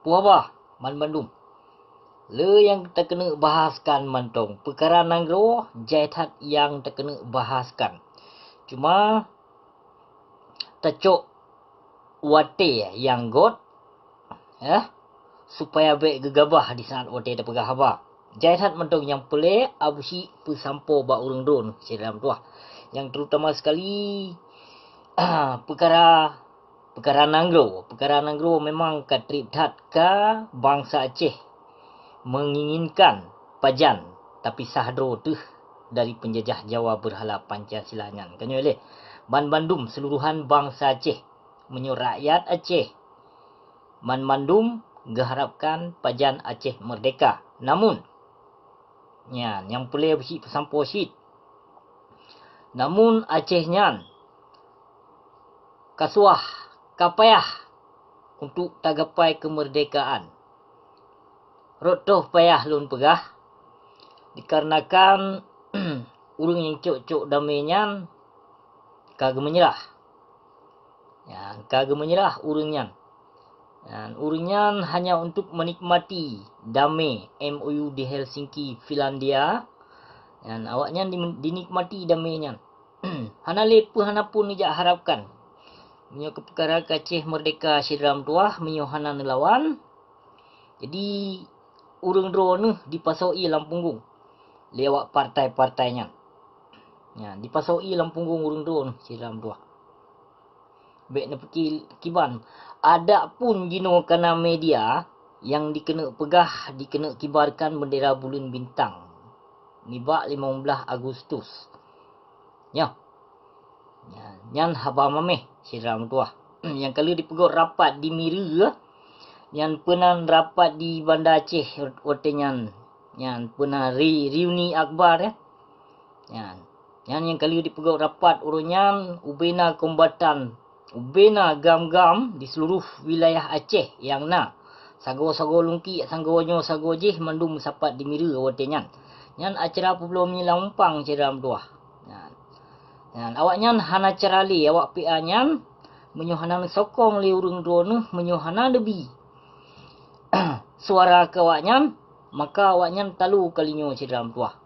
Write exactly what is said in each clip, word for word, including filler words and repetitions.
Peue haba banmandum. Le nyang takeuneuk bahaskan mantong. Peukara nanggroe jai that nyang takeuneuk bahaskan. Cuma tacok watée nyang göt, eh, supaya bék geugabah disaat watée tapeugah haba. Jai that mantong nyang peureulée Abusyik peusampoe bak ureuëng droeneuh syedara meutuwah. Nyang terutama sekali, peukara, peukara nanggroe. Peukara nanggroe memang ka treb that ka bansa Aceh menginginkan pajan tapisah droe teuh dari penjajah Jawa beurhala Pancasila nyan. Ka nyoe lé, banmandum seuluruhan bansa Aceh, meunyoe rakyat Aceh, banmandum geuharapkan pajan Aceh meurdeka. Namun, nyan nyang peureulée Abusyik peusampoe cit. Namun Aceh nyan ka suah, ka payah untuk tagapai keumeurdekaan. Rot toh payah lôn peugah, dikarenakan ureuëng nyang cok-cok damé nyan ka geumeunyeurah. Nyan, ka geumeunyeurah ureuëng nyan. Nyan, ureuëng nyan hanya untuk menikmati damé M O U di Helsinki, Finlandia. Nyan, awaknyan di-, dinikmati damé nyan. Hana lé peue hana pun neujak harapkan. Meunyoe keu peukara keu Aceh meurdeka syedara meutuwah, meunyoe hana neulawan, jadi ureuëng droeneuh dipasoe ié lam punggong lé awak partai-partai nyan. Nyan, dipasoe ié lam punggong ureuëng droeneuh syedara meutuwah. Bék neupeuki-, kiban. Adak pun jinoe kana media nyang dikeuneuk peugah, dikeuneuk kibarkan beundera buleuen bintang nibak limong blaih Agustus. Nyoe. Nyan, nyan haba maméh, syedara meutuwah. Nyang ka lheueh dipeugot rapat di Miri, nyan peunan rapat di Banda Aceh watée nyan. Nyan peunan ri-, reuni akbar, ya. Nyan. Nyan nyang ka lheueh dipeugot rapat uroe nyan, ubena kombatan, ubena gam-gam di seuluruh wilayah Aceh nyang na. Sagoe-sagoe lungkiek, sagoe nyoe, sagoe jih, mandum meusapat di Miri watée nyan. Nyan acara peubloe milang umpang syedara meutuwah. Nyan. Nyan, awaknyan hana cara lé, awak P A nyan, meunyoe hana neusokong lé ureuëng droeneuh, meunyoe hana neubi suara keu awaknyan, maka awaknyan talo kali nyoe syedara meutuwah.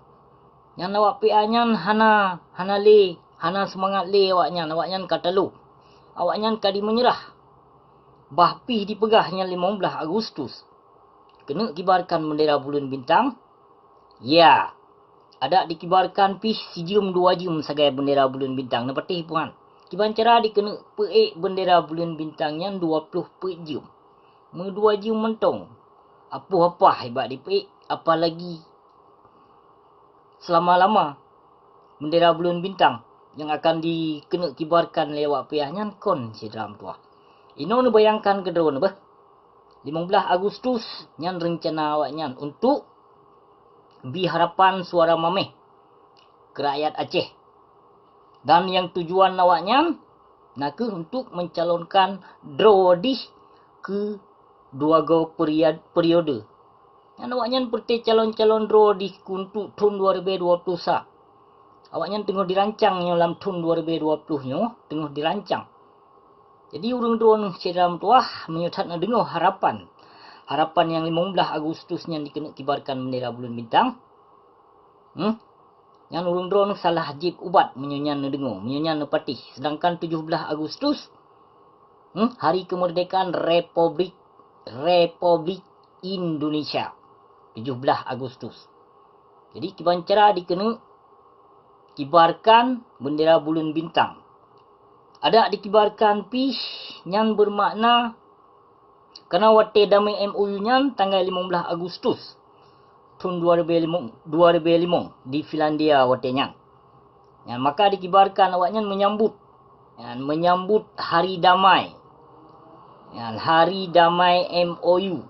Nyan awak P A nyan hana, hana lé, hana seumangat lé awaknyan, awaknyan ka talo. Awaknyan ka dimeunyeurah. Bah pih dipeugah nyan limong blaih Agustus keuneuk kibarkan beundera buleuen bintang, ya, adak dikibarkan pih sijeuem dua jeuem sagai beundera buleuen bintang, neupatéh puhan. Kiban cara dikeuneuk peuék beundera buleuen bintang nyan dua ploh peuet jeuem. Meudua jeuem mantong. Apoh apah ibak dipeuék, apalagi seulama-lama beundera buleuen bintang nyang akan dikeuneuk kibarkan lé awak P A nyan kon syedara meutuwah. Inoe neubayangkan keudroe neuh beuh. Limong blaih Agustus nyan reuncana awaknyan untuk bi harapan suara maméh keu rakyat Aceh. Dan nyang tujuan awaknyan na kheueh untuk mencalonkan droe dih keu dua go peria-, periode. Nyan awaknyan peureté calon-calon droe dih keu untuk thon dua ribée dua ploh sa. Awaknyan teungoh dirancang nyoe lam thon dua ribée dua ploh nyoe, teungoh dirancang. Jadi ureuëng droeneuh syedara meutuwah, meunyoe that neudeungoe harapan, harapan nyang limong blaih Agustus nyan dikeuneuk kibarkan beundera buleuen bintang, hmm, nyan ureuëng droeneuh salah jieb ubat meunyoe nyan neudeungoe, meunyoe nyan neupatéh. Seudangkan tujoh blaih Agustus, hmm, hari keumeurdekaan Republik, Republik Indonesia, tujoh blaih Agustus. Jadi kiban cara dikeuneuk kibarkan beundera buleuen bintang. Adak dikibarkan pih nyan beumakna, kareuna watée damé M O U nyan tanggai limong blaih Agustus thon dua ribée limong, dua ribée limong di Finlandia watée nyan. Nyan maka dikibarkan awaknyan meunyambut, nyan meunyambut hari damai. Nyan hari damai M O U.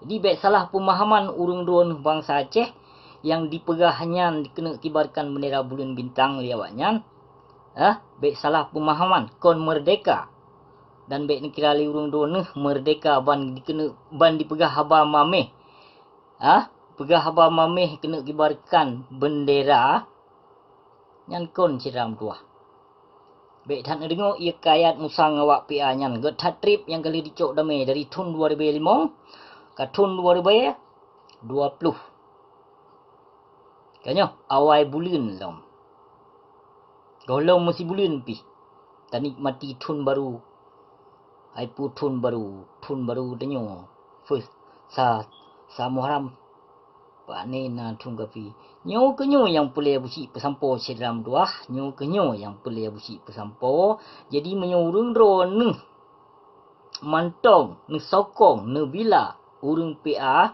Jadi bék salah peumahaman ureuëng droeneuh bansa Aceh nyang dipeugah nyan dikeuneuk kibarkan beundera buleuen bintang lé awaknyan. Eh, bék salah peumahaman, kon meurdeka. Dan bék neukira lé ureuëng droeneuh meurdeka ban dikeuneuk, ban dipeugah haba maméh. Ah, peugah haba maméh keuneuk kibarkan beundera, nyan kon syedara meutuwah. Bék that neudeungoe ie kayat musang awak P A nyan. Gét that treb nyang ka lheueh jicok damé dari thon dua ribée limong ka thon dua ribée dua ploh. Ka nyoe awai buleuen lom. Gohlom meusibuleuen pih tanikmati thon barô. Hai peue thon barô? Thon barô tanyoe first sa, sa Muharram. Pane na thon kapi. Nyoe keuh nyoe nyang peureulée Abusyik peusampoe syedara meutuwah, nyoe keuh nyoe nyang peureulée Abusyik peusampoe. Jadi meunyoe ureuëng droeneuh mantong neusokong, neubila ureuëng P A,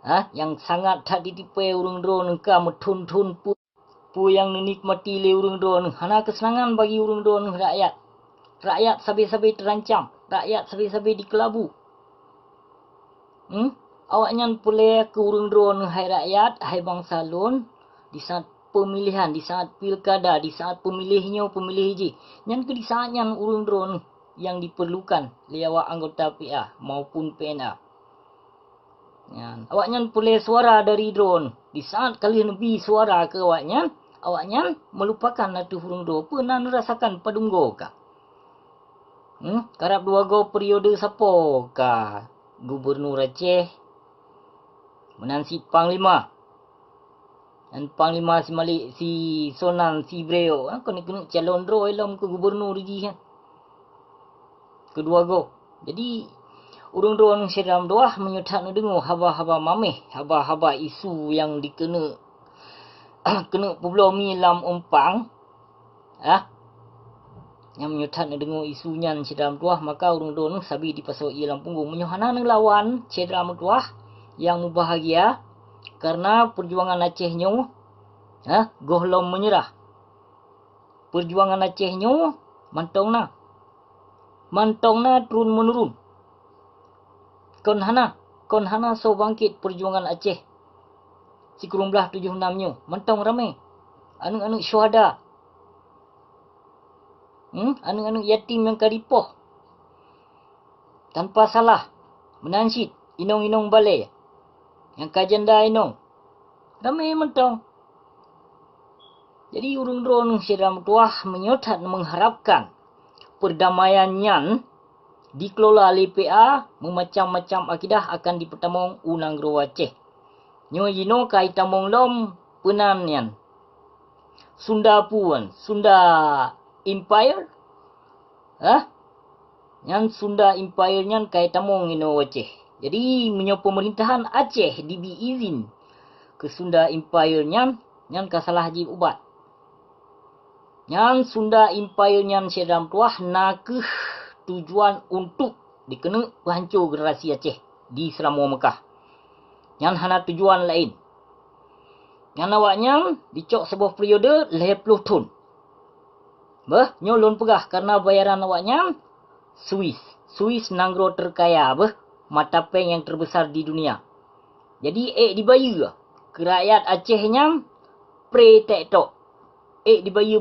ha, nyang sangat that jitipée ureuëng droeneuh ka meuthon-thon peue, peue nyang neunikmati lé ureuëng droeneuh, hana keuseunangan bagi ureuëng droeneuh rakyat. Rakyat sabe-sabe teurancam, rakyat sabe-sabe dikeulabu. Hmm? Awaknyan peureulée keu ureuëng droeneuh, hai rakyat, hai bansa lôn, di saat peumilihan, di saat pilkada, di saat peumiléh nyoe, peumiléh jih. Nyan keuh di saat nyan ureuëng droeneuh nyang dipeurlukan lé awak anggota P A maupun P N A. Nyan, awaknyan peureulée suara dari droeneuh. Di saat ka lheueh neubi suara keu awaknyan, awaknyan meulupakan ateueh ureuëng droe, peue na neurasakan padum goe ka. Hmm, karab dua goe periode sapo ka gubernur Aceh, meunan cit panglima. Dan panglima si Malik, si Sonan, si Breo, ha, keuneuk-keuneuk calon droe lom keu gubernur jih, ha. Keudua goe. Jadi, ureuëng droeneuh syedara meutuwah meunyoe that neudeungoe haba-haba maméh, haba-haba isu nyang dikeuneuk, keuneuk peubloe mi lam umpang, ah, nyang meunyoe that neudeungoe isu nyan syedara meutuwah, maka ureuëng droeneuh sabe dipasoe ie lam punggong. Meunyoe hana neulawan syedara meutuwah nyang mubahgia, kareuna peujuangan Aceh nyoe, ah, gohlom meunyeurah. Peujuangan Aceh nyoe mantong na. Mantong na turun-meunurun. Kon hana, kon hana soe bangkét peujuangan Aceh. Sikureueng blaih tujoh nam nyoe, mantong ramé. Aneuëk-aneuëk syuhada. Hmm? Aneuëk-aneuëk yatim nyang ka dipoh tanpa salah. Meunan cit inong-inong balée nyang ka janda inong. Ramé mantong. Jadi, ureuëng droeneuh syedara meutuwah meunyoe that meungharapkan peurdamaian nyan dikelola lé P A, meumacam-macam akidah akan jipeutamong u nanggroe Aceh. Nyoe jinoe ka jitamong lom peunan nyan. Sunda pun, Sunda Empire, hah? Nyan Sunda Empire nyan ka jitamong inoe u Aceh. Jadi, meunyoe peumeurintahan Aceh jibi izin keu Sunda Empire nyan, nyan ka salah jih ubat. Nyan Sunda Empire nyan syedara meutuwah na kheueh tujuan untuk dikeuneuk peuhanco generasi Aceh di Seuramoe Meukah. Nyan hana tujuan laén. Nyan awaknyan jicok saboh periode lhée ploh thon. Beuh, nyoe lôn peugah kareuna bayaran awaknyan Swiss. Swiss nanggroe teukaya beuh, mata péng nyang teubeusa di dunia. Jadi, ék dibayeue keu rakyat Aceh nyan pré tek tok. Ék dibayeue